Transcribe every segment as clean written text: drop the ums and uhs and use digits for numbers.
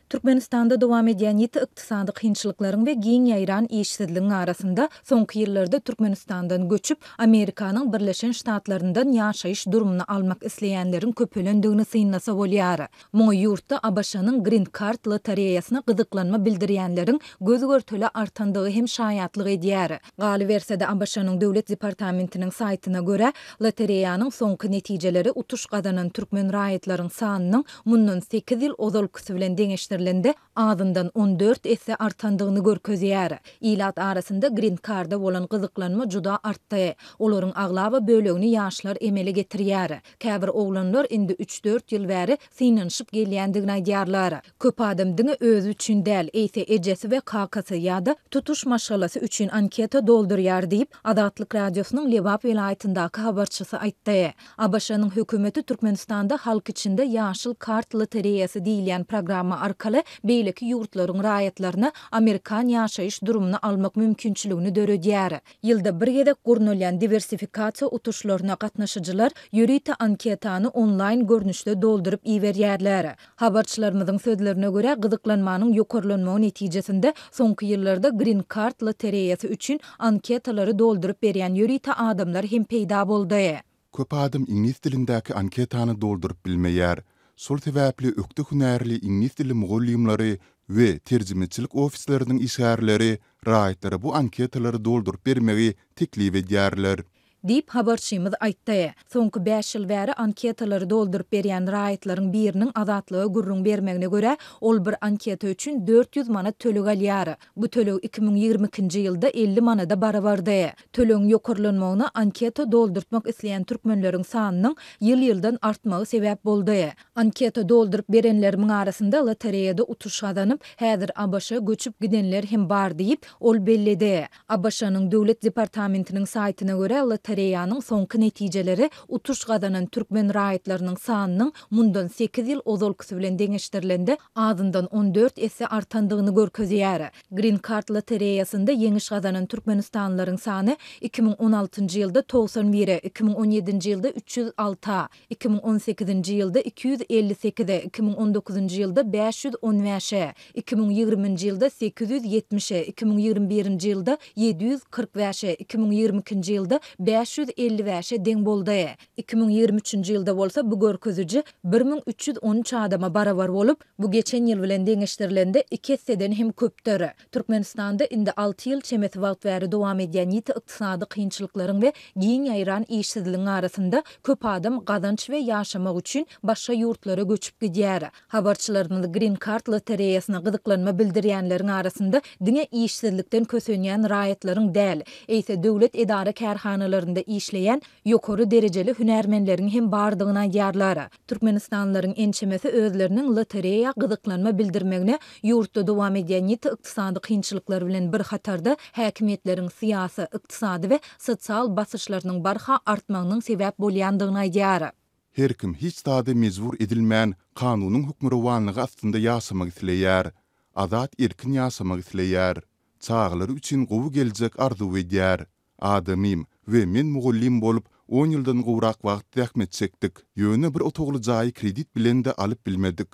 Türkmenistanda dowam edýän ýiti ykdysady kynçylyklaryň we giň ýaýran işsizligiň arasynda, soňky ýyllarda Türkmenistandan göçüp, Amerikanyň Birleşen Ştatlaryndan ýaşaýyş durumyny almak isleýänleriň köpelendigini synlasa bolýar. Muňa ýurtda ABŞ-nyň Green Card lotereýasyna gyzyklanma bildirýänleriň göz-görtele artandygy hem şaýatlyk edýär. Galyberse-de, ABŞ-nyň Döwlet departamentiniň saýtyna görä, lotereýanyň soňky netijeleri utuş gazanan türkmen raýatlaryň sanynyň mundan sekiz ýyl ozalkysy bilen deňeşdirilende azyndan 14 esse artandygyny görkezýär. Ilat arasynda Green Card-a bolan gyzyklanma juda artdy. Olaryň aglaba bölegini ýaşlar emele getirýär. Käbir oglanlar indi üç-dört ýyl bäri synanyşyp gelýändigini aýdýarlar. Köp adam diňe özi üçin däl, eýse ejesi we kakasy ýa-da tutuş maşgalasy üçin anketa doldurýar diýip, Azatlyk Radiosynyň Lebap welaýatyndaky habarçysy aýtdy. ABŞ-nyň hökümeti Türkmenistanda halk içinde Ýaşyl kart lotereýasy diýilýän programma arkaly beýleki ýurtlaryň raýatlaryna amerikan ýaşaýyş durumyny almak mümkinçiligini döredýär. Ýylda bir gezek gurnalýan diwersifikasiýa utuşlaryna gatnaşyjylar ýörite anketany onlaýn görnüşde dolduryp iberýärler. Habarçylarymyzyň sözlerine görä, gyzyklanmanyň ýokarlanmagy netijesinde soňky ýyllarda Green Card lotereýasy üçin anketalary dolduryp berýän ýörite adamlar hem peýda boldy. Köp adam iňlis dilindäki anketany dolduryp bilmeýär. Şol sebäpli ökde hünärli iňlis dili mugallymlary we terjimeçilik ofisleriniň işgärleri raýatlara bu anketalary dolduryp bermegi teklip edýärler. Diýip, habarçymyz aýtdy. Soňky bäş ýyl bäri anketalary dolduryp berýän raýatlaryň biriniň Azatlyga gürrüň bermegine görä, ol bir anketa üçin 400 manat töleg alýar. Bu töleg 2022-nji ýylda 50 manada barabardy. Tölegiň ýokarlanmagyna anketa doldurtmak isleýän türkmenleriň sanynyň ýyl-ýyldan artmagy sebäp boldy. Anketa dolduryp berenlerimiň arasynda lotereýada utuş gazanyp, häzir ABŞ-a göçüp gidenler hem bar diýip, ol belledi. ABŞ-nyň Döwlet departamentiniň saýtyna görä, lotereýanyň soňky netijeleri utuş gazanan türkmen raýatlarynyň sanynyň mundan sekiz ýyl ozalkysy bilen deňeşdirilende azyndan 14 esse artandygyny görkezýär. Green Card lotereýasynda ýeňiş gazanan türkmenistanlylaryň sany 2016-njy ýylda 91-e, 2017-nji ýylda 306-a, 2018-nji ýylda 258-e, 2019-njy ýylda 515-e, 2020-nji ýylda 870-e, 2021-nji ýylda 745-e, 2022-nji ýylda 555-e deň boldy. 2023-nji ýylda bolsa bu görkeziji 1313 adama barabar bolup, bu geçen ýyl bilen deňeşdirilende iki esseden hem köpdür. Türkmenistanda indi alty ýyl çemesi wagt bäri dowam edýän ýiti ykdysady kynçylyklaryň we giň ýaýran işsizligiň arasynda köp adam gazanç we ýaşamak üçin başga ýurtlara göçüp gidýär. Habarçylarymyz Green Card lotereýasyna gyzyklanma bildirýänleriň arasynda diňe işsizlikden kösenýän raýatlaryň däl, eýse döwlet edara-kärhanalarynda işleýän ýokary derejeli hünärmenleriň hem bardygyny aýdýarlar. Türkmenistanlylaryň ençemesi özleriniň lotereýa gyzyklanma bildirmegine ýurtda dowam edýän ýiti ykdysady kynçylyklar bilen bir hatarda häkimiýetleriň syýasy, ykdysady we sosial basyşlarynyň barha artmagynyň sebäp bolýandygyny aýdýar. Her kim hiç zada mejbur edilmän, kanunyň hökmürowanlygy astynda ýaşamak isleýär. Azat-erkin ýaşamak isleýär. Çagalary üçin gowy geljek arzuw edýär. Adamym we men mugallym bolup, on ýyldan gowrak wagt zähmet çekdik. Ýöne bir otagly jaýy kredit bilen-de alyp bilmedik.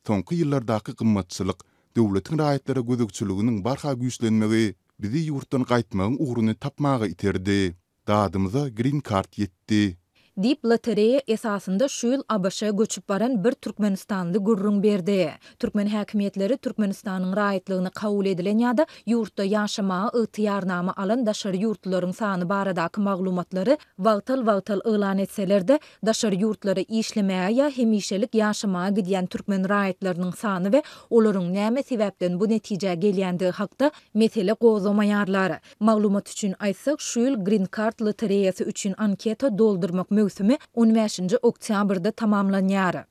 Soňky ýyllardaky gymmatçylyk, döwletiň raýatlara gözegçiliginiň barha güýçlenmegi bizi ýurtdan gaýtmagyň ugruny tapmaga iterdi. Dadymyza green card ýetdi. Diýip, lotereýa esasynda şu ýyl ABŞ-a göçüp baran bir türkmenistanly gürrüň berdi. Türkmen häkimiýetleri Türkmenistanyň raýatlygyna kabul edilen ýa-da ýurtda ýaşamaga ygtyýarnama alan daşary ýurtlularyň sany baradaky maglumatlary wagtal-wagtal yglan etseler-de, daşary ýurtlara işlemäge ýa hemişelik ýaşamaga gidýän türkmen raýatlarynyň sany we olaryň näme sebäpden bu netijä gelýändigi hakda mesele gozgamaýarlar. Maglumat üçin aýtsak, şu ýyl Green Card lotereýasy üçin anketa doldurmak möwsümi on bäşinji oktýabrda tamamlanýar.